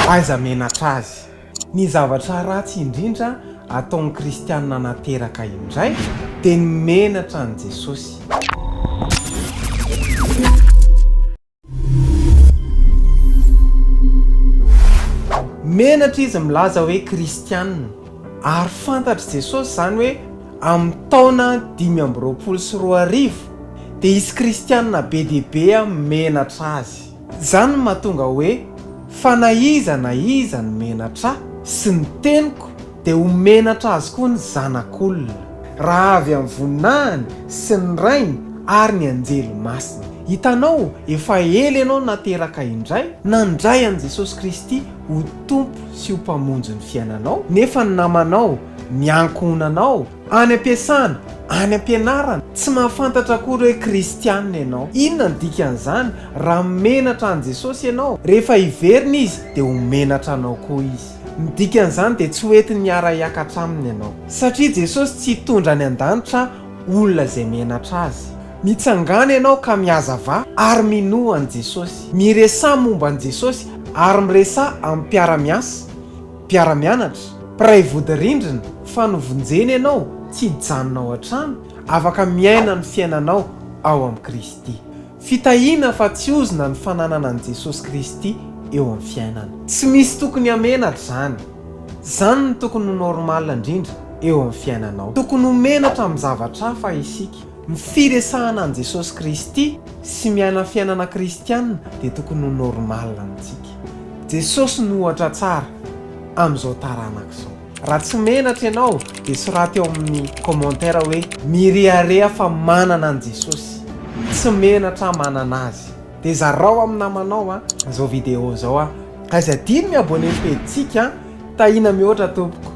Aiza menatra azy. Ny zavatra ratsy indrindra ataon'ny kristianina nateraka indray dia ny menatra an'i Jesosy. Menatra izy milaza hoe kristianina, ary fantatr'i Jesosy izany hoe amin'ny taona 2025 dia hisy kristianina be dia be menatra azy. Izany no mahatonga hoe fa na iza na iza no menatra ahy sy ny teniko dia ho menatra azy koa ny Zanak'olona, raha avy amin'ny voninahiny sy ny Rainy ary ny anjely masina. Hitanao, efa ela ianao nateraka indray, nandray an'i Jesosy Kristy ho Tompo sy ho Mpamonjy ny fiainanao, nefa ny namanao, ny ankohonanao, any am-piasana, any am-pianarana, tsy mahafantatra akory hoe kristiana ianao. Inona no dikan'izany raha menatra an'i Jesosy ianao? Rehefa hiverina Izy dia ho menatra anao koa Izy. Ny dikan'izany dia tsy ho entiny hiara-hiakatra aminy ianao. Satria Jesosy tsy hitondra any an-danitra olona izay menatra Azy. Mitsangàna ianao ka mihazavà ary minoa an'i Jesosy. Miresaha momba an'i Jesosy ary miresaha amin'ny mpiara-miasa, mpiara-mianatra, mpiray vodirindrina fa novonjena ianao tsy hijanona ao an-trano, afaka miaina ny fiainanao ao amin'i Kristy. Fitahiana fa tsy ozona ny fananana an'i Jesosy Kristy eo amin'ny fiainana. Tsy misy tokony hamenatra izany. Izany no tokony ho normal indrindra eo amin'ny fiainanao. Tokony ho menatra amin'ny zavatra hafa isika. Ny firesahana an'i Jesosy Kristy sy miaina fiainana kristiana dia tokony ho normal amintsika. Jesosy no ohatra tsara amin'izao taranaka izao. Raha tsy menatra ianao dia soraty eo amin'ny commentaire hoe mirehareha fa manana an'i Jesosy. Tsy menatra aho manana azy. Dia zarao amin'ny namanao a izao vidéo izao a. Aiza adino mi abonner ny pejintsika a. Tahiana mihoatra tompoko.